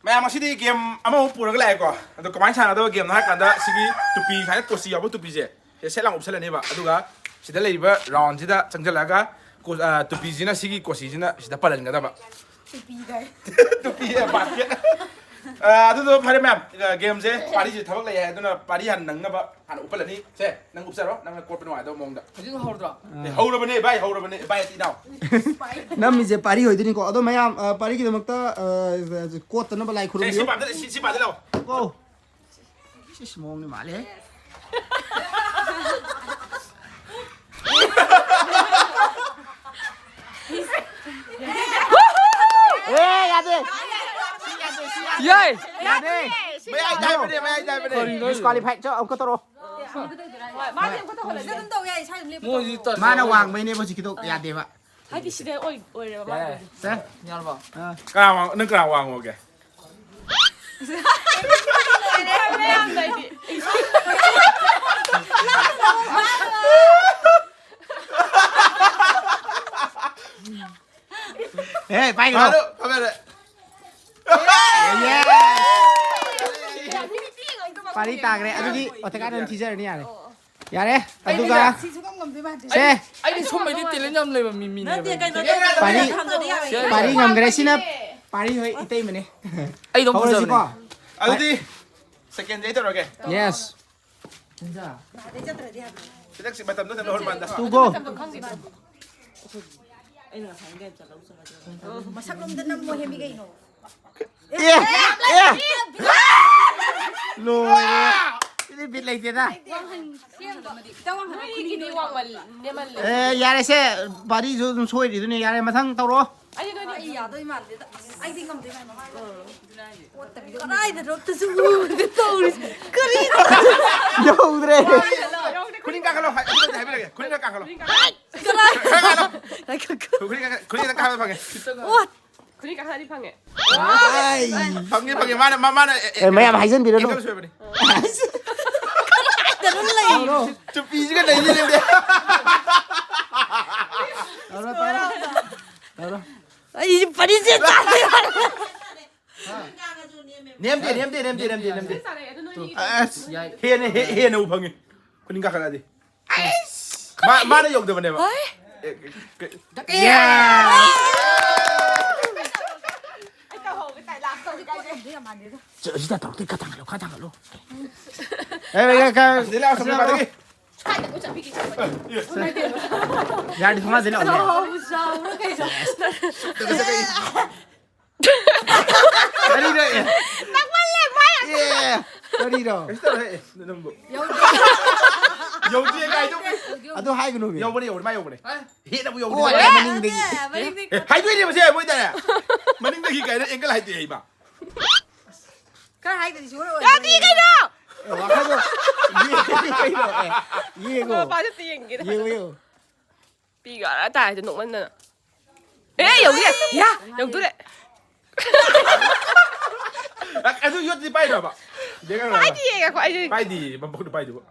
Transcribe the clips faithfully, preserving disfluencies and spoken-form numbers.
ꯃꯌꯥꯝ, ꯉꯁꯤꯗꯤ ꯒꯦꯝ ꯑꯃꯃꯨꯛ ꯄꯨꯔꯒ ꯂꯥꯛꯑꯦꯀꯣ꯫ ꯑꯗꯣ ꯀꯃꯥꯏꯅ ꯁꯥꯟꯅꯒꯗꯕ ꯒꯦꯝꯅꯣ ꯍꯥꯏ ꯀꯥꯟꯗ, ꯁꯤꯒꯤ ꯇꯨꯄꯤ ꯁꯨꯃꯥꯏꯅ ꯀꯣꯆꯤ ꯌꯥꯎꯕ ꯇꯨꯄꯤꯁꯦ, ꯁꯤ ꯁꯦꯠ ꯂꯥꯎ ꯎꯞꯁꯜꯂꯅꯦꯕ꯫ ꯑꯗꯨꯒ ꯁꯤꯗ ꯂꯩꯔꯤꯕ ꯔꯥꯎꯟꯁꯤꯗ ꯆꯪꯁꯤꯜꯂꯛꯑꯒ ꯀꯣ-, ꯑ, ꯇꯨꯄꯤꯁꯤꯅ, ꯁꯤꯒꯤ ꯀꯣꯆꯤꯁꯤꯅ ꯁꯤꯗ ꯄꯜꯍꯟꯒꯗꯕ꯫ ꯇꯨꯄꯤ ꯀꯥꯏ꯫ ꯇꯨꯄꯤ, ꯑꯦ, ꯕꯥꯁꯀꯦꯠ꯫ ꯑ, ꯑꯗꯨꯗꯣ ꯐꯔꯦ ꯃꯌꯥꯝ, ꯑ, ꯒꯦꯝꯁꯦ ꯄꯥꯔꯤꯁꯤ ꯊꯕꯛ ꯂꯩ ꯍꯥꯏ, ꯑꯗꯨꯅ ꯄꯥꯔꯤ ꯍꯥꯟꯅ ꯅꯪꯅꯕ ꯍꯥꯟꯅ ꯎꯞꯍꯜꯂꯅꯤ꯫ ꯁꯦ, ꯅꯪ ꯎꯞꯆꯔꯣ, ꯅꯪꯅ ꯀꯣꯠꯄ ꯅꯨꯡꯉꯥꯏꯗꯧꯕ ꯃꯑꯣꯡꯗ꯫ ꯍꯧꯖꯤꯛ ꯍꯧꯔꯗ꯭ꯔꯣ? ꯑꯦ, ꯍꯧꯔꯕꯅꯦ ꯚꯥꯏ, ꯍꯧꯔꯕꯅꯦ ꯚꯥꯏ, ꯏꯅꯥꯎ꯫ ꯅꯝꯃꯤꯁꯦ ꯄꯥꯔꯤ ꯑꯣꯏꯗꯣꯏꯅꯤꯀꯣ꯫ ꯑꯗꯣ ꯃꯌꯥꯝ, ꯑ, ꯄꯥꯔꯤꯒꯤꯗꯃꯛꯇ, ꯑ, ꯀꯣꯠꯇꯅꯕ ꯂꯥꯏ ꯁꯦ, ꯁꯤ ꯈꯨꯔꯨꯝꯕꯤꯌꯨ꯫ ꯄꯥꯝꯗ-, ꯁꯤ, ꯁꯤ ꯄꯥꯝꯗ ꯂꯥꯛꯑꯣ꯫ ꯀꯣ꯫ ꯁꯤꯁ, ꯃꯑꯣꯡꯗꯤ ꯃꯥꯜꯂꯦ꯫ ꯑꯦ, ꯌꯥꯗꯦ꯫ ꯌꯥꯏ꯫ ꯌꯥꯗꯦ꯫ ꯃꯌꯥꯏꯗ ꯍꯥꯏꯕꯅꯦ, ꯃꯌꯥꯏꯗ ꯍꯥꯏꯕꯅꯦ꯫ ꯀꯔꯤꯅꯣ? Disqualified꯫ ꯆꯣ, ꯑꯃꯨꯛꯀ ꯇꯧꯔꯛꯑꯣ꯫ ꯃꯥꯗꯤ ꯑꯃꯨꯛꯀ ꯇꯧꯍꯜꯂꯁꯦ꯫ ꯑꯗꯨꯝ ꯇꯧ ꯌꯥꯏ, ꯏꯁꯥ ꯑꯗꯨꯝ ꯂꯦꯞꯄ ꯃꯣꯏꯁꯤ ꯇꯧ꯫ ꯇꯜꯂꯦ꯫ ꯃꯥꯅ ꯋꯥꯡꯕꯩꯅꯦꯕ ꯍꯧꯖꯤꯛꯀꯤꯗꯣ ꯌꯥꯗꯦꯕ꯫ ꯍꯥꯏꯗꯤ ꯁꯤꯗ ꯑꯣꯏ-, ꯑꯣꯏꯔꯦꯕ ꯌꯥꯔꯦ꯫ ꯃꯥꯗꯤ꯫ ꯁꯦ꯫ ꯌꯥꯔꯕꯣ? ꯑꯥ꯫ ꯀꯅꯥ ꯋꯥꯡ-, ꯅꯪ ꯀꯅꯥ ꯋꯥꯡꯉꯨꯒꯦ? ꯃꯌꯥꯝꯗꯩꯗꯤ꯫ ꯑꯦ, ꯄꯥꯏꯒꯅꯣ꯫ ꯐꯔꯦ, ꯐꯔꯦ꯫ Yes! ꯄꯥꯔꯤ ꯇꯥꯈ꯭ꯔꯦ꯫ ꯑꯗꯨꯗꯤ ꯑꯣꯇꯦꯀꯥꯟ ꯑꯗꯨꯝ ꯊꯤꯖꯔꯅꯤ, ꯌꯥꯔꯦ꯫ ꯌꯥꯔꯦ, ꯑꯗꯨꯒ ꯁꯤ ꯁꯨꯡꯉꯝ ꯉꯝꯗꯣꯏ ꯃꯥꯟꯗꯦ꯫ ꯁꯦ, ꯑꯩꯗꯤ ꯁꯨꯝꯕꯩꯗꯤ talent ꯌꯥꯝ ꯂꯩꯕ ꯃꯤ, ꯃꯤꯅꯦꯕ꯫ ꯅꯠꯇꯦ, ꯀꯩꯅꯣ ꯇꯧꯗꯣꯏꯅꯦ, ꯄꯥꯔꯤ, ꯊꯝꯗ꯭ꯔꯗꯤ ꯌꯥꯔꯣꯏ꯫ ꯁꯦ꯫ ꯄꯥꯔꯤ ꯉꯝꯈ꯭ꯔꯦ꯫ ꯁꯤꯅ ꯄꯥꯔꯤ ꯍꯣꯏ ꯏꯇꯩꯃꯅꯦ꯫ ꯑꯩ ꯑꯗꯨꯝ ꯍꯧꯔꯁꯤꯀꯣ꯫ ꯐꯖꯕꯅꯦ꯫ ꯑꯗꯨꯗꯤ second ꯑꯩ ꯇꯧꯔꯒꯦ꯫ Yes꯫ ꯅꯥꯗꯩ ꯆꯠꯇ꯭ꯔꯗꯤ ꯌꯥꯔꯣꯏ꯫ ꯈꯤꯇꯪ ꯁꯤ ꯃꯇꯝꯗꯣ ꯊꯝꯅ ꯍꯣꯔ ꯃꯥꯟꯗ꯫ To go꯫ ꯃꯇꯝꯗꯣ ꯈꯪꯗꯦ꯫ ꯑꯩꯅ ꯉꯁꯥꯏ ꯒꯥꯔꯤ ꯆꯠꯂꯧ ꯆꯠꯂꯧ꯫ ꯃꯁꯛꯂꯣꯝꯗ ꯅꯝꯃꯣ ꯍꯦꯃꯤ ꯀꯩꯅꯣ꯫ ꯑꯦ! ꯑꯦ! ꯂꯣꯏꯔꯦ꯫ ꯁꯤꯗꯤ ꯕꯤꯠ ꯂꯩꯇꯦꯗ꯫ ꯋꯥꯡꯍꯟ-, ꯈꯤꯇꯪ ꯋꯥꯡꯍꯜꯂꯣ, ꯅꯣꯏꯒꯤꯗꯤ ꯈꯨꯅꯤꯡꯗꯣ꯫ ꯋꯥꯡꯃꯜ-, ꯅꯦꯝꯃꯜꯂꯦ꯫ ꯑꯦ, ꯌꯥꯔꯦꯁꯦ, ꯕꯥꯔꯤꯁꯨ ꯑꯗꯨꯝ ꯁꯣꯏꯔꯤꯗꯨꯅꯦ꯫ ꯌꯥꯔꯦ, ꯃꯊꯪ ꯇꯧꯔꯣ꯫ ꯑꯩꯗꯤ ꯅꯣꯏꯗꯤ ꯑꯩ ꯌꯥꯗꯣꯏ ꯃꯥꯟꯗꯦꯗ꯫ ꯑꯩꯗꯤ ꯉꯝꯗꯣꯏ ꯃꯥꯟꯗꯦ꯫ ꯑꯣꯠꯇꯕꯤꯗ ꯀꯗꯥꯏꯗꯅꯣ ꯑꯝꯇꯁꯨ ꯎꯗꯦ ꯇꯧꯔꯤꯁꯦ꯫ ꯀꯔꯤꯅꯣ? ꯌꯧꯗ꯭ꯔꯦ꯫ ꯈꯨꯅꯤꯡ ꯀꯥꯈꯠꯂꯣ, ꯍꯥꯏ-, ꯑꯗꯨꯗꯤ ꯍꯥꯏꯕꯤꯔꯒꯦ꯫ ꯈꯨꯅꯤꯡ ꯈꯔ ꯀꯥꯈꯠꯂꯣ꯫ ꯀꯗꯥꯏ? ꯈꯔ ꯀꯥꯈꯠꯂꯣ꯫ ꯉꯥꯏꯈꯣ, ꯉꯥꯏꯈꯣ꯫ ꯈꯨꯅꯤꯡ ꯀꯥꯈꯠ-, ꯈꯨꯅꯤꯡ ꯀꯥꯈꯠꯂ ꯐꯪꯉꯦ꯫ ꯑꯣꯠ! ꯈꯨꯅꯤꯡ ꯀꯥꯈꯠꯂꯗꯤ ꯐꯪꯉꯦ꯫ ꯑꯥꯏ! ꯐꯪꯉꯦ, ꯐꯪꯉꯦ꯫ ꯃꯥꯅ, ꯃꯥ-, ꯃꯥꯅ, ꯑꯦ, ꯑꯦ, ꯃꯌꯥꯝ ꯍꯥꯏꯖꯟꯕꯤꯔꯅꯨ꯫ ꯑꯦꯡꯒꯜ ꯁꯣꯏꯕꯅꯤ꯫ ꯀꯗꯥꯏꯗꯅꯣ ꯂꯩ? ꯇꯨꯄꯤꯁꯤꯒ ꯂꯩꯁꯤꯜꯂꯦ꯫ ꯇꯧꯔꯣ, ꯇꯧꯔꯣ꯫ ꯇꯧꯔꯣ꯫ ꯑꯩꯁꯦ ꯄꯔꯤꯁꯦ ꯆꯥꯗꯦ꯫ ꯅꯦꯝꯗꯦ, ꯅꯦꯝꯗꯦ, ꯅꯦꯝꯗꯦ, ꯅꯦꯝꯗꯦ, ꯅꯦꯝꯗꯦ꯫ ꯆꯥꯔꯦ ꯑꯗꯨ ꯅꯣꯏꯅꯤ ꯑꯁ, ꯍꯦꯟꯅ ꯍꯦ- ꯍꯦꯟꯅ ꯎ ꯐꯪꯉꯤ꯫ ꯈꯨꯅꯤꯡ ꯀꯥꯈꯠꯂꯛꯑꯗꯤ꯫ ꯃꯥ ꯃꯥꯅ ꯌꯧꯗꯕꯅꯦꯕ꯫ ꯑꯦ, ꯀ- ꯀ- ꯁꯤꯗ ꯇꯧꯔꯛꯇꯦ꯫ ꯈꯔ ꯊꯥꯡꯒꯠꯂꯣ, ꯈꯔ ꯊꯥꯡꯒꯠꯂꯣ꯫ ꯑꯦ, ꯑꯦ, ꯑꯦ, ꯑꯁꯤꯗꯩ ꯂꯥꯛꯑꯣ, ꯁꯝꯅ ꯄꯥꯏꯔꯒꯦ꯫ ꯌꯥꯔꯗꯤ ꯊꯣꯡꯒꯥꯟꯗꯩ ꯂꯥꯛꯑꯣ꯫ ꯀꯔꯤꯅꯣ, ꯑꯦ? ꯑꯦ, ꯀꯔꯤꯅꯣ? ꯀꯩꯁꯨ ꯇꯧꯔꯣꯏ, ꯑꯦ, ꯅꯪꯕꯨ꯫ ꯌꯧꯗꯦ ꯀꯥꯏꯗꯣ꯫ ꯑꯗꯨ ꯍꯥꯏꯒꯅꯨ, ꯃꯤ꯫ ꯌꯧꯕꯅꯦ, ꯌꯧꯕꯅꯦ, ꯃꯥ ꯌꯧꯕꯅꯦ꯫ ꯍꯦꯟꯅꯕꯨ ꯌꯧꯕꯅꯦ꯫ ꯀꯣꯜꯂꯦ ꯃꯅꯤꯡꯗꯒꯤ꯫ ꯑꯦ, ꯍꯥꯏꯗꯣꯏꯅꯦꯕ ꯁꯦ, ꯃꯣꯏꯗꯅꯦ꯫ ꯃꯅꯤꯡꯗꯒꯤ ꯀꯥꯏꯅ angle ꯍꯥꯏꯗꯦ, ꯍꯩꯃ꯫ ꯈꯔ ꯍꯥꯏꯗ꯭ꯔꯗꯤ ꯁꯨꯡꯑꯣꯏ ꯑꯣꯏꯔꯣꯏ꯫ ꯌꯥꯗꯤ ꯀꯩꯅꯣ? ꯑꯦ, ꯋꯥꯈꯜꯗꯣ ꯌꯦꯡꯉꯤ ꯀꯩꯅꯣ? ꯑꯦ, ꯌꯦꯡꯉꯣ꯫ ꯃꯄꯥꯁꯨ ꯑꯝꯇ ꯌꯦꯡꯒꯦ꯫ ꯌꯦꯡꯉꯣ, ꯌꯦꯡꯉꯣ꯫ ꯄꯤꯒ ꯇꯥꯏꯗ ꯅꯣꯛꯃꯟꯗꯅ꯫ ꯑꯦ, ꯌꯧꯔꯦ꯫ ꯌꯥ, ꯌꯧꯗꯣꯔꯦ꯫ ꯑ, ꯑꯗꯨ ꯌꯣꯠꯇꯤ ꯄꯥꯏꯗ꯭ꯔꯕ? ꯄꯥꯏꯗꯤꯌꯦ, ꯉꯥꯏꯈꯣ, ꯑꯩꯁꯦ ꯄꯥꯏꯗꯤꯌꯦ, ꯃꯕꯣꯛꯅ ꯄꯥꯏꯗꯨꯕꯨ꯫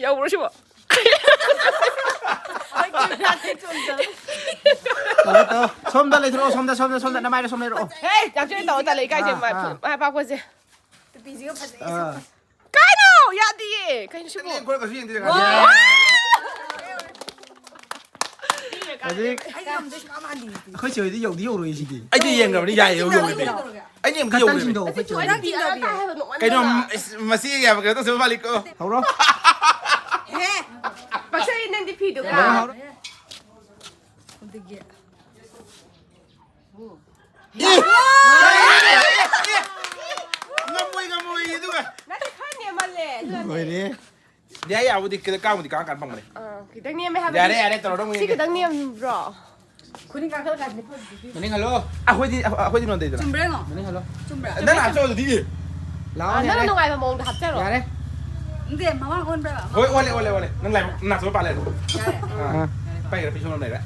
ꯌꯧꯕ꯭ꯔꯣ ꯁꯤꯕꯣ? ꯇꯧꯔꯣ, ꯇꯧꯔꯣ꯫ ꯁꯣꯝꯗ ꯂꯩꯊꯣꯔꯛꯑꯣ, ꯁꯣꯝꯗ, ꯁꯣꯝꯗ, ꯁꯣꯝꯗ, ꯅꯃꯥꯏꯗ ꯁꯣꯝ ꯂꯩꯔꯛꯑꯣ꯫ ꯍꯦ, ꯌꯥꯝ ꯊꯤꯅ ꯇꯧꯔ ꯇꯜꯂꯦ, ꯏꯀꯥꯏꯖꯩ, ꯑꯥ, ꯃꯥꯏ, ꯑꯥ꯫ ꯃꯥꯏ ꯄꯥꯛꯄꯁꯦ꯫ ꯅꯨꯄꯤꯁꯤꯒ ꯐꯖꯩ꯫ ꯑꯥ꯫ ꯀꯥꯏꯅꯣ? ꯌꯥꯗꯤꯌꯦ꯫ ꯀꯩꯅꯣ ꯁꯤꯕꯣ? ꯂꯦꯡ ꯈꯣꯠꯂꯒꯁꯨ ꯌꯦꯡꯗꯦ, ꯌꯥꯗꯤꯌꯦ꯫ ꯍꯧꯖꯤꯛ ꯑꯩ ꯉꯝꯗꯦ, ꯁꯨꯡꯉꯝ ꯍꯟꯅꯤꯡꯗꯦ꯫ ꯑꯩꯈꯣꯏ ꯆꯦ ꯍꯣꯏꯗꯤ ꯌꯧꯗꯤ ꯌꯧꯔꯣꯏ ꯁꯤꯗꯤ꯫ ꯑꯩꯗꯤ ꯌꯦꯡꯈ꯭ꯔꯕꯅꯤ, ꯌꯥꯏꯌꯦ, ꯌꯧ-, ꯌꯧꯔꯗꯤ꯫ ꯑꯩꯅ ꯌꯦꯡꯕꯗꯤ ꯈꯇꯪ ꯌꯧꯈ꯭ꯔꯦ꯫ ꯆꯤꯡꯊꯧ, ꯑꯩꯈꯣꯏ ꯆꯦ ꯍꯣꯏ꯫ ꯅꯪ ꯆꯤꯡꯊꯕꯤꯔꯣ? ꯀꯩꯅꯣ, ꯏꯁ, ꯃꯁꯤ ꯌꯥꯝ ꯀꯩꯅꯣ ꯇꯧꯁꯦ ꯃꯥꯜꯂꯤꯀꯣ꯫ ꯍꯧꯔꯣ꯫ ꯍꯦ꯫ ꯄꯛꯆꯩ ꯅꯪꯗꯤ ꯐꯤꯗꯨꯒ꯫ ꯍꯧꯔꯣ, ꯍꯧꯔꯣ꯫ ꯑꯗꯒꯤ꯫ ꯉꯝꯃꯣꯏ, ꯉꯝꯃꯣꯏ, ꯑꯗꯨꯒ꯫ ꯅꯠꯇꯦ, ꯈꯔ ꯅꯦꯝꯃꯜꯂꯦ, ꯑꯗꯨꯅꯅꯦ꯫ ꯂꯣꯏꯔꯦ꯫ ꯌꯥꯏ, ꯌꯥꯕꯨꯗꯤ ꯈꯤꯇꯪ ꯀꯥꯡꯕꯨꯗꯤ ꯀꯥꯡ ꯀꯥꯟ ꯐꯪꯕꯅꯦ꯫ ꯑꯥ, ꯈꯤꯇꯪ ꯅꯦꯝꯃꯦ ꯍꯥꯏꯕꯗꯤ꯫ ꯌꯥꯔꯦ, ꯌꯥꯔꯦ, ꯇꯧꯔꯣ, ꯑꯗꯨꯝ ꯁꯤ ꯌꯦꯡꯒꯦ꯫ ꯈꯤꯇꯪ ꯅꯦꯝꯕ꯭ꯔꯣ? ꯈꯨꯅꯤꯡ ꯀꯥꯈꯠꯂꯀꯥꯟꯗ ꯐꯖꯕꯤꯗꯨꯗꯤ꯫ ꯃꯅꯤꯡ ꯍꯜꯂꯣ꯫ ꯑꯩꯈꯣꯏꯗꯤ, ꯑꯩꯈꯣꯏꯗꯤ ꯅꯣꯟꯗꯩꯗꯅ꯫ ꯆꯨꯝꯕ꯭ꯔꯥ ꯌꯦꯡꯉꯣ꯫ ꯃꯅꯤꯡ ꯍꯜꯂꯣ꯫ ꯆꯨꯝꯕ꯭ꯔꯥ? ꯅꯪ ꯂꯥꯛꯆꯧ ꯑꯗꯨꯗꯤ꯫ ꯂꯥꯛꯑꯣ, ꯑꯥ, ꯅꯪꯅ ꯌꯥꯔꯦ꯫ ꯅꯨꯡꯉꯥꯏꯕ ꯃꯑꯣꯡꯗ ꯍꯥꯞꯆꯔꯣ꯫ ꯌꯥꯔꯦ꯫ ꯅꯠꯇꯦ, ꯃꯃꯥꯡ ꯑꯣꯟꯕ꯭ꯔꯥ? ꯍꯣꯏ, ꯑꯣꯜꯂꯦ, ꯑꯣꯜꯂꯦ, ꯑꯣꯜꯂꯦ꯫ ꯅꯪ ꯂꯥꯏꯕꯛ ꯅꯥꯆꯣꯝ ꯄꯥꯜꯂꯦ ꯑꯗꯣ꯫ ꯌꯥꯔꯦ꯫ ꯑꯥ꯫ ꯑꯥ꯫ ꯄꯥꯏꯒꯦꯔꯥ, ꯐꯤ ꯁꯣꯝ ꯂꯩꯔꯦ꯫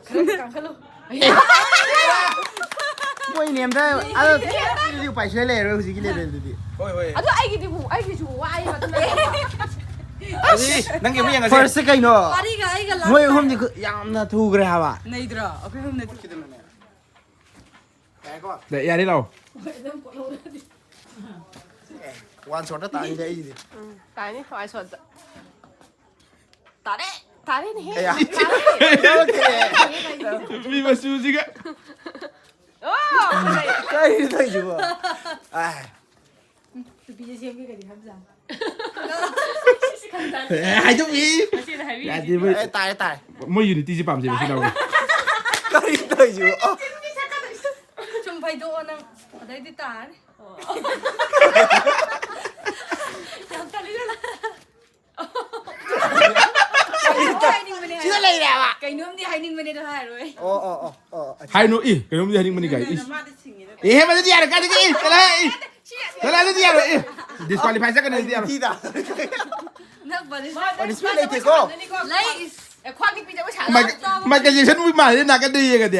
ꯈꯔ ꯀꯥꯡꯈꯠꯂꯣ꯫ ꯃꯣꯏ ꯅꯦꯝꯗ ꯑꯗꯣ ꯎꯄꯥꯏ ꯁꯨꯡꯂꯩ ꯂꯩꯔꯔꯣꯏ ꯍꯧꯖꯤꯛꯀꯤ levelꯗꯨꯗꯤ꯫ ꯍꯣꯏ, ꯍꯣꯏ꯫ ꯑꯗꯣ ꯑꯩꯒꯤꯗꯤ ꯎ-, ꯑꯩꯒꯤꯁꯨ ꯋꯥꯏꯌꯦꯕ, ꯑꯗꯨꯅ꯫ ꯑꯗꯨꯗꯤ ꯅꯪꯒꯤ ꯑꯃꯨꯛ ꯌꯦꯡꯉꯁꯦ꯫ ꯐꯥꯔꯁꯁꯦ ꯀꯩꯅꯣ? ꯋꯥꯔꯤꯒ ꯑꯩꯒ ꯂꯥꯁ ꯃꯣꯏ ꯑꯍꯨꯝꯗꯤ ꯈꯨ-, ꯌꯥꯝꯅ ꯊꯨꯈ꯭ꯔꯦ ꯍꯥꯏꯕ꯫ ꯅꯩꯗ꯭ꯔꯣ? ꯑꯩꯈꯣꯏ ꯑꯍꯨꯝꯅ ꯊꯨꯈꯤꯗꯅꯅꯦ꯫ ꯌꯥꯔꯦꯀꯣ? ꯌꯥꯔꯦ, ꯂꯥꯛꯑꯣ꯫ ꯑꯦ, ꯋꯥꯟ ꯁꯣꯠꯇ ꯇꯥꯅꯤꯗ ꯑꯩꯒꯤꯗꯤ꯫ ꯎꯝ, ꯇꯥꯅꯤ, ꯋꯥꯟ ꯁꯣꯠꯇ꯫ ꯇꯥꯔꯦ! ꯇꯥꯔꯦꯅꯦꯍꯦ! ꯑꯌꯥ꯫ ꯇꯥꯔꯦ! ꯃꯤ ꯃꯆꯨꯁꯤꯒ꯫ ꯑꯣ! ꯀꯔꯤꯅꯣ ꯇꯧꯔꯤꯁꯤꯕꯣ? ꯑꯥꯏ꯫ ꯅꯨꯄꯤꯁꯦ ꯁꯦꯝꯒꯦ ꯀꯔꯤ ꯍꯥꯏꯕꯖꯥꯠꯅꯣ? ꯑꯦ, ꯍꯥꯏꯗꯣꯛꯏ꯫ ꯃꯆꯦꯅ ꯍꯥꯏꯕꯤꯔꯤꯁꯤ꯫ ꯌꯥꯗꯦ, ꯃꯣꯏ, ꯑꯦ, ꯇꯥꯔꯦ, ꯇꯥꯔꯦ꯫ ꯃꯣꯏ ꯌꯨꯅꯤꯇꯤꯁꯦ ꯄꯥꯝꯖꯩ, ꯃꯁꯤ ꯂꯥꯎꯔꯦ꯫ ꯀꯔꯤ ꯇꯧꯔꯤꯁꯤꯕꯣ? ꯑꯣ꯫ ꯁꯨꯝ ꯐꯩꯗꯣꯛꯑꯣ ꯅꯪ꯫ ꯑꯗꯩꯗꯤ ꯇꯥꯔꯦ꯫ ꯌꯥꯝ ꯇꯜꯂꯤꯗ ꯅꯪ꯫ ꯀꯩꯅꯣꯝꯗꯤ ꯍꯥꯏꯅꯤꯡꯕꯅꯦ ꯁꯤꯗ ꯍꯥꯏꯔꯣꯏ꯫ ꯂꯩꯔꯦꯕ꯫ ꯀꯩꯅꯣꯝꯗꯤ ꯍꯥꯏꯅꯤꯡꯕꯅꯦ ꯑꯗꯣ ꯍꯥꯏꯔꯣꯏ꯫ ꯑꯣ, ꯑꯣ, ꯑꯣ, ꯑꯣ, ꯑꯠꯆꯥ꯫ ꯍꯥꯏꯅꯨ, ꯏ, ꯀꯩꯅꯣꯝꯗꯤ ꯍꯥꯏꯅꯤꯡꯕꯅꯤ ꯀꯥꯏ, ꯏ꯫ ꯃꯥꯗꯤ ꯁꯤꯡꯉꯦꯗ꯫ ꯑꯦ, ꯍꯦ, ꯃꯗꯨꯗꯤ ꯌꯥꯔꯣꯏ, ꯀꯥꯏꯗꯒꯤ, ꯏ, ꯆꯠꯂꯣꯍꯦ, ꯏ꯫ ꯆꯠꯂꯣꯍꯦ, ꯑꯗꯨꯗꯤ ꯌꯥꯔꯣꯏ, ꯏ꯫ ꯗꯤꯁꯀ꯭ꯋꯥꯂꯤꯐꯥꯏ ꯆꯠꯀꯅꯤ, ꯑꯗꯨꯗꯤ ꯌꯥꯔꯣꯏ꯫ ꯅꯨꯄꯤꯗ꯫ ꯅꯪ ꯄꯅꯤꯁꯃꯦꯟ ꯄꯅꯤꯁꯃꯦꯟ ꯂꯩꯇꯦꯀꯣ꯫ ꯂꯩ꯫ ꯑꯦ, ꯈ꯭ꯋꯥꯡꯒꯤ ꯄꯤꯖꯕ ꯁꯥꯟꯅ ꯃꯥꯏꯀꯦꯜ, ꯆꯥꯕ ꯃꯥꯏꯀꯦꯜ ꯖꯦꯛꯁꯟ ꯃꯨꯚꯤ ꯃꯥꯜꯂꯦ, ꯅꯥꯀꯟꯗ ꯌꯦꯡꯉꯗꯤ꯫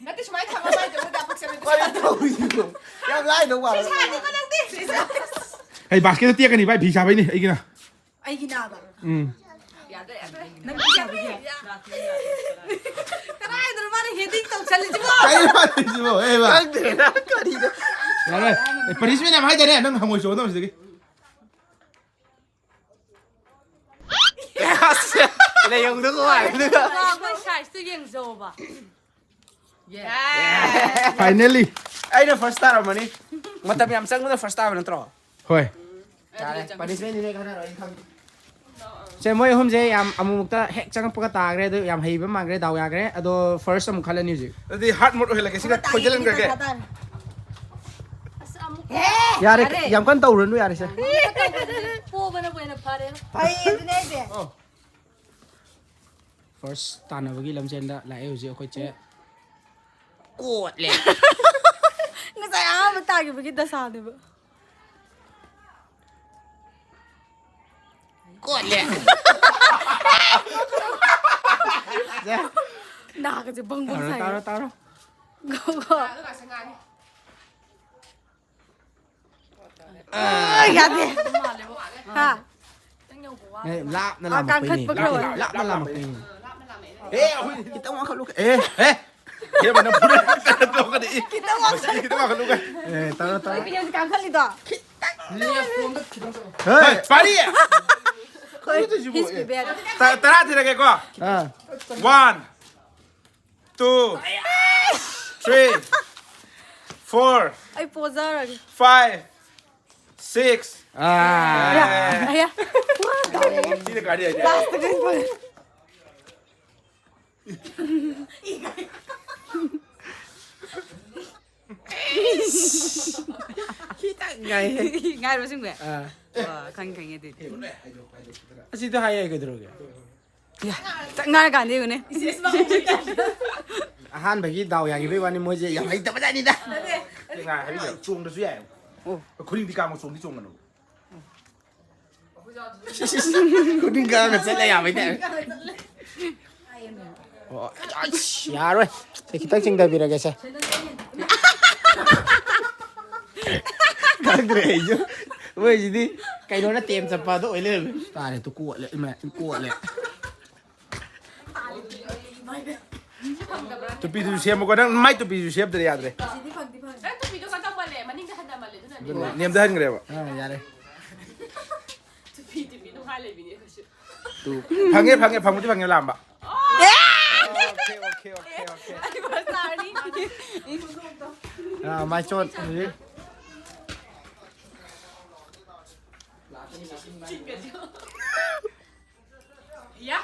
ꯅꯠꯇꯦ, ꯁꯨꯃꯥꯏꯅ ꯊꯝꯃ ꯃꯥꯏ ꯇꯧꯕꯗ ꯄꯛꯆꯕ ꯀꯔꯤ ꯇꯧꯔꯤꯅꯣ? ꯌꯥꯝ ꯂꯥꯏꯗꯧ ꯃꯥꯜꯂꯦ꯫ ꯁꯥꯗꯦꯀꯣ ꯅꯪꯗꯤ꯫ ꯍꯩ, ꯕꯥꯁꯀꯦꯠꯇ ꯇꯦꯛꯀꯅꯤ, ꯚꯥꯏ, ꯐꯤ ꯁꯥꯕꯩꯅꯦ, ꯑꯩꯒꯤꯅ꯫ ꯑꯩꯒꯤ ꯅꯥꯕ꯫ ꯎꯝ꯫ ꯌꯥꯗ꯭ꯔꯦ, ꯌꯥꯗ꯭ꯔꯦ꯫ ꯅꯪ ꯐꯤ ꯁꯥꯕꯒꯤ? ꯀꯗꯥꯏꯗꯅꯣ ꯃꯥꯅ ꯍꯦꯗꯤꯡ ꯇꯧꯁꯜꯂꯤꯁꯤꯕꯣ? ꯀꯩꯅꯣ ꯍꯥꯏꯁꯤꯕꯣ? ꯑꯦ, ꯕꯥ꯫ ꯈꯪꯗꯦꯗ, ꯀꯔꯤꯅꯣ? ꯌꯥꯔꯦ꯫ ꯑꯦ, ꯄꯅꯤꯁꯃꯦꯟ ꯌꯥꯝ ꯍꯥꯏꯗꯔꯦ, ꯅꯪ ꯍꯪꯉꯣꯏ ꯆꯣꯡꯒꯗꯕ ꯁꯤꯗꯒꯤ꯫ ꯂꯩꯌꯣꯡꯗꯨꯒ ꯋꯥꯏꯗꯨꯒ꯫ ꯑꯩꯈꯣꯏ ꯁꯥꯏꯖꯇꯨ ꯌꯦꯡꯖꯧꯕ꯫ Finally꯫ ꯑꯩꯅ ꯐꯥꯔꯁ ꯇꯥꯔꯝꯃꯅꯤ꯫ ꯃꯇꯝ ꯌꯥꯝ ꯆꯪꯕꯗ ꯐꯥꯔꯁ ꯇꯥꯕ ꯅꯠꯇ꯭ꯔꯣ? ꯍꯣꯏ꯫ ꯌꯥꯔꯦ, ꯄꯅꯤꯁꯃꯦꯟꯗꯤ ꯅꯣꯏ ꯈꯟꯅꯔꯣ, ꯑꯩ ꯈꯪꯉꯦ꯫ ꯁꯦ, ꯃꯣꯏ ꯑꯍꯨꯝꯁꯦ ꯌꯥꯝ ꯑꯃꯨꯛꯇ ꯍꯦꯛ ꯆꯪꯉꯛꯄꯒ ꯇꯥꯈ꯭ꯔꯦ, ꯑꯗꯨ ꯌꯥꯝ ꯍꯩꯕ ꯃꯥꯟꯈ꯭ꯔꯦ, ꯗꯥꯎ ꯌꯥꯈ꯭ꯔꯦ꯫ ꯑꯗꯣ ꯐꯥꯔꯁ ꯑꯃꯨꯛ ꯈꯜꯂꯅꯤ ꯍꯧꯖꯤꯛ꯫ ꯑꯗꯨꯗꯤ ꯍꯥꯔꯗ ꯃꯣꯗ ꯑꯣꯏꯍꯜꯂꯒꯦ, ꯁꯤꯒ ꯈꯣꯏꯖꯤꯜꯍꯟꯈ꯭ꯔꯒꯦ꯫ ꯑꯁ, ꯑꯃꯨꯛ ꯌꯥꯔꯦ, ꯌꯥꯔꯦ꯫ ꯌꯥꯝ ꯀꯟꯅ ꯇꯧꯔꯨꯔꯅꯨ, ꯌꯥꯔꯦ, ꯁꯦ꯫ ꯄꯣꯕꯅꯕꯨ ꯍꯦꯟꯅ ꯐꯔꯦ꯫ ꯐꯩ, ꯑꯗꯨꯅꯦ ꯑꯩꯁꯦ꯫ ꯑꯣ꯫ ꯐꯥꯔꯁ ꯇꯥꯟꯅꯕꯒꯤ ꯂꯝꯖꯦꯟꯗ ꯂꯥꯛꯑꯦ ꯍꯧꯖꯤꯛ ꯑꯩꯈꯣꯏ ꯆꯦ꯫ ꯀꯣꯠꯂꯦ꯫ ꯉꯁꯥꯏ ꯑꯍꯥꯟꯕ ꯇꯥꯈꯤꯕꯒꯤ ꯗꯁꯥꯅꯦꯕ꯫ ꯀꯣꯠꯂꯦ꯫ ꯅꯥꯒꯁꯦ ꯕꯪ ꯕꯪ ꯇꯥꯔꯣ, ꯁꯥꯏ꯫ ꯇꯥꯔꯣ, ꯇꯥꯔꯣ꯫ ꯉꯧꯕ꯫ ꯑ, ꯌꯥꯗꯦ꯫ ꯍꯥ? ꯑꯦ, ꯂꯥꯞꯅ ꯑꯥ, ꯂꯥꯝꯃꯛꯄꯩꯅꯦ꯫ ꯀꯥꯡꯈꯠꯄ ꯈꯔ ꯑꯣꯏ꯫ ꯂꯥꯞꯅ ꯂꯥꯝꯃꯛꯄꯩꯅꯦ꯫ ꯑꯦ, ꯑꯩꯈꯣꯏ ꯈꯤꯇꯪ ꯋꯥꯡꯈꯠꯂꯨ꯫ ꯑꯦ, ꯑꯦ꯫ ꯍꯦ, ꯃꯅꯝ ꯐꯨꯔꯦ꯫ ꯀꯩꯅꯣ ꯇꯧꯔꯛꯀꯅꯤ꯫ ꯈꯤꯇꯪ ꯋꯥꯡꯈꯠ- ꯃꯁꯤ ꯈꯤꯇꯪ ꯋꯥꯡꯈꯠꯂꯨ ꯀꯥꯏ꯫ ꯑꯦ, ꯇꯧꯔꯣ, ꯇꯧꯔꯣ꯫ ꯀꯩꯅꯣ ꯀꯥꯡꯈꯠꯂꯤꯗꯣ? ꯍꯦ, ꯄꯥꯔꯤ꯫ ꯑꯩꯈꯣꯏ ꯀꯩꯅꯣ ꯇꯧꯏꯁꯤꯕꯨ? He's prepared. ꯇ-, ꯇꯔꯥ ꯊꯤꯔꯒꯦꯀꯣ꯫ ꯑꯥ꯫ One, two, three, four, ꯑꯩ ꯄꯣꯖꯔꯒꯦ꯫ Five, six. ꯑꯥ꯫ ꯑꯌꯥ, ꯑꯌꯥ꯫ ꯁꯤꯅ ꯀꯥꯏꯗ ꯌꯥꯏ? Last ꯇ ꯀꯩ ꯄꯣ- ꯈꯤꯇꯪ ꯉꯥꯏꯍꯦ꯫ ꯉꯥꯏꯔꯣ ꯁꯤꯡꯕ꯫ ꯑꯥ꯫ ꯑꯣ, ꯈꯪꯉꯦ, ꯈꯪꯉꯦ ꯑꯗꯨꯗꯤ꯫ ꯑꯁꯤꯗ ꯍꯥꯏ ꯌꯥꯏ ꯀꯩꯗꯧꯔꯒꯦ? ꯌꯥ, ꯆꯥꯛ ꯉꯥꯏꯔꯀꯥꯟꯗ ꯌꯦꯡꯉꯨꯅꯦ꯫ ꯑꯍꯥꯟꯕꯒꯤ ꯗꯥꯎ ꯌꯥꯈꯤꯕꯩ ꯋꯥꯅꯤ, ꯃꯣꯏꯁꯦ ꯌꯥꯝ ꯍꯩꯇꯕꯖꯥꯠꯅꯤꯗ꯫ ꯅꯠꯇꯦ꯫ ꯉꯥꯏ ꯍꯥꯏꯕꯤꯌꯣ, ꯆꯣꯡꯗ꯭ꯔꯁꯨ ꯌꯥꯏ꯫ ꯑꯣ꯫ ꯈꯨꯅꯤꯡꯗꯤ ꯀꯥꯡꯕ ꯆꯣꯡꯗꯤ ꯆꯣꯡꯒꯅꯨ꯫ ꯈꯨꯅꯤꯡ ꯀꯥꯡꯒ ꯆꯠꯂꯦ ꯌꯥꯕꯩ ꯇꯥꯏꯞ꯫ ꯑꯣ, ꯑꯁ, ꯌꯥꯔꯣꯏ꯫ ꯁꯦ, ꯈꯤꯇꯪ ꯆꯤꯡꯊꯕꯤꯔꯒꯦ ꯁꯦ꯫ ꯈꯪꯗ꯭ꯔꯦ ꯑꯩꯁꯨ꯫ ꯃꯣꯏꯁꯤꯗꯤ ꯀꯩꯅꯣꯅ ꯇꯦꯝ ꯆꯠꯄ ꯑꯗꯨ ꯑꯣꯏ ꯂꯩꯔꯝꯃꯦ꯫ ꯇꯥꯔꯦ, ꯇꯨ ꯀꯣꯠꯂꯦ, ꯏꯃꯥ, ꯀꯣꯠꯂꯦ꯫ ꯇꯨꯄꯤꯗꯨꯁꯨ ꯁꯦꯝꯃꯨꯀꯣ꯫ ꯅꯪ ꯃꯥꯏ ꯇꯨꯄꯤꯁꯨ ꯁꯦꯝꯗ꯭ꯔꯗꯤ ꯌꯥꯗ꯭ꯔꯦ꯫ ꯅꯪ ꯇꯨꯄꯤꯗꯣ ꯈꯔ ꯇꯧꯃꯜꯂꯦ꯫ ꯃꯅꯤꯡꯗ ꯍꯟꯊꯃꯜꯂꯦ꯫ ꯑꯗꯨꯅꯅꯦ꯫ ꯑꯗꯨꯅꯦ, ꯅꯦꯝꯊꯍꯟꯈ꯭ꯔꯦꯕ꯫ ꯑꯥ, ꯌꯥꯔꯦ꯫ ꯇꯨꯄꯤ, ꯇꯨꯄꯤ ꯑꯗꯨꯝ ꯍꯥꯏ ꯂꯩꯕꯤꯅꯦ ꯑꯩꯈꯣꯏꯁꯨ꯫ ꯇꯨ꯫ ꯐꯪꯉꯦ, ꯐꯪꯉꯦ, ꯐꯪꯕꯗꯤ ꯐꯪꯉꯦ ꯂꯥꯝꯕ꯫ Okay, okay, okay, okay. ꯑꯩ ꯐꯥꯔꯁ ꯇꯥꯔꯅꯤ꯫ ꯑꯥ, ꯃꯥꯏ ꯆꯣꯠ, ꯍꯧꯖꯤꯛ꯫ ꯌꯥ꯫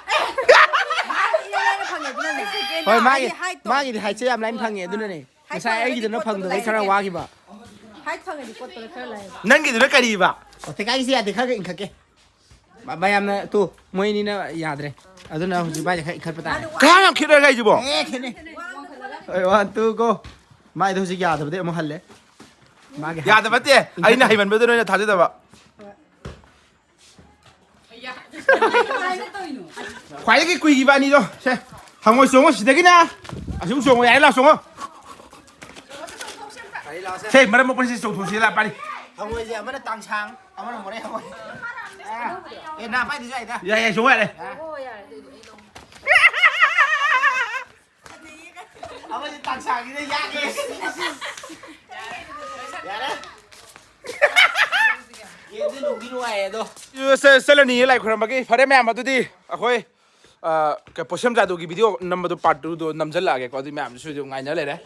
ꯍꯣꯏ, ꯃꯥꯒꯤ, ꯑꯩ height ꯇꯣ꯫ ꯃꯥꯒꯤꯗꯤ height ꯁꯦ ꯌꯥꯝ ꯂꯥꯏꯅ ꯐꯪꯉꯦ, ꯑꯗꯨꯅꯅꯦ꯫ Height ꯉꯁꯥꯏ ꯐꯪꯉꯗꯤ ꯑꯩꯒꯤꯗꯨꯅ ꯀꯣꯠꯄꯗꯣ ꯐꯪꯗꯕꯩ ꯈꯔ ꯂꯥꯏ꯫ ꯋꯥꯈꯤꯕ꯫ Height ꯐꯪꯉꯗꯤ ꯀꯣꯠꯄꯗꯣ ꯈꯔ ꯂꯥꯏ꯫ ꯅꯪꯒꯤꯗꯨꯅ ꯀꯔꯤꯕ? ꯑꯣ, ꯊꯦꯀꯥꯒꯤꯁꯦ ꯌꯥꯗꯦ, ꯈꯔ ꯈꯔ ꯏꯟꯈꯠꯀꯦ꯫ ꯃ-, ꯃꯌꯥꯝꯅ, ꯇꯨ, ꯃꯣꯏ ꯑꯅꯤꯅ ꯌꯥꯗ꯭ꯔꯦ꯫ ꯑꯗꯨꯅ ꯍꯧꯖꯤꯛ ꯃꯥꯏꯁꯦ ꯈꯔ ꯏꯟꯈꯠꯄ ꯇꯥꯔꯦ꯫ ꯀꯌꯥꯝ ꯌꯥꯝ ꯈꯦꯠꯅꯔꯒꯦ ꯍꯥꯏꯁꯤꯕꯣ? ꯑꯦ, ꯈꯦꯠꯅꯩ꯫ ꯍꯣꯏ, one, two, go꯫ ꯃꯥꯏꯗꯣ ꯍꯧꯖꯤꯛ ꯌꯥꯗꯕꯗꯩ ꯑꯃꯨꯛ ꯍꯜꯂꯦ꯫ ꯃꯥꯒꯤ ꯌꯥꯗꯕ ꯅꯠꯇꯦ, ꯑꯩꯅ ꯍꯩꯃꯟꯕꯗꯨ ꯅꯣꯏꯅ ꯊꯥꯖꯗꯕ꯫ ꯈ꯭ꯋꯥꯏꯗꯒꯤ ꯀꯨꯏꯈꯤꯕ ꯑꯅꯤꯗꯣ, ꯁꯦ, ꯍꯪꯉꯣꯏ ꯆꯣꯡꯉꯣ ꯁꯤꯗꯒꯤꯅ꯫ ꯑꯁꯤꯕꯨ ꯆꯣꯡꯉꯣ, ꯌꯥꯔꯦ, ꯂꯥꯛ ꯆꯣꯡꯉꯣ꯫ ꯁꯦ, ꯃꯔꯝ ꯃꯣꯛꯄꯁꯤ ꯆꯣꯡꯊꯣꯛꯁꯤ, ꯂꯥꯛ ꯄꯥꯔꯤ꯫ ꯍꯪꯉꯣꯏꯁꯦ ꯑꯃꯅ ꯇꯥꯡꯁꯥꯡ, ꯑꯃꯅ ꯃꯣꯔꯦ ꯍꯪꯉꯣꯏ꯫ ꯑꯦ, ꯅꯥ ꯄꯥꯏꯗꯁꯨ ꯌꯥꯏꯗ꯫ ꯌꯥꯏ, ꯌꯥꯏ, ꯁꯣꯡ ꯌꯥꯔꯦ꯫ ꯑꯃꯁꯦ ꯇꯥꯟꯁꯥꯒꯤꯗ ꯌꯥꯒꯦ꯫ ꯌꯥꯔꯦ꯫ ꯒꯦꯝꯁꯦ ꯅꯨꯡꯗꯤ ꯅꯨꯡꯉꯥꯏꯌꯦ ꯑꯗꯣ꯫ ꯆꯠꯂꯅꯤꯌꯦ ꯂꯥꯏ ꯈꯨꯔꯝꯕꯒꯤ꯫ ꯐꯔꯦ ꯃꯌꯥꯝ, ꯑꯗꯨꯗꯤ ꯑꯩꯈꯣꯏ, ꯑ, ꯀ-, ꯄꯣꯠꯁꯦꯝ ꯖꯥꯗꯨꯒꯤ ꯚꯤꯗꯤꯑꯣ ꯅꯝꯕꯗꯣ, ꯄꯥꯔꯠ ꯇꯨꯗꯣ ꯅꯝꯁꯤꯜꯂꯛꯑꯒꯦꯀꯣ꯫ ꯑꯗꯨ ꯃꯌꯥꯝꯁꯨ ꯑꯗꯨꯝ ꯉꯥꯏꯅ ꯂꯩꯔꯦ꯫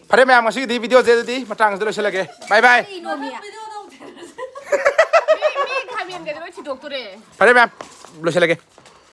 ꯐꯔꯦ ꯃꯌꯥꯝ, ꯉꯁꯤꯒꯤꯗꯤ ꯚꯤꯗꯤꯑꯣꯁꯦ ꯑꯗꯨꯗꯤ ꯃꯇꯥꯡꯁꯤꯗ ꯂꯣꯏꯁꯤꯜꯂꯒꯦ꯫ ꯕꯥꯏ ꯕꯥꯏ꯫ ꯀꯩꯅꯣꯃꯤ? ꯃꯤ, ꯃꯤ ꯈꯥꯃꯦꯟꯒꯁꯦ ꯂꯣꯏ ꯊꯤꯗꯣꯛꯇꯣꯔꯦ꯫ ꯐꯔꯦ ꯃꯌꯥꯝ, ꯂꯣꯏꯁꯤꯜꯂꯒꯦ꯫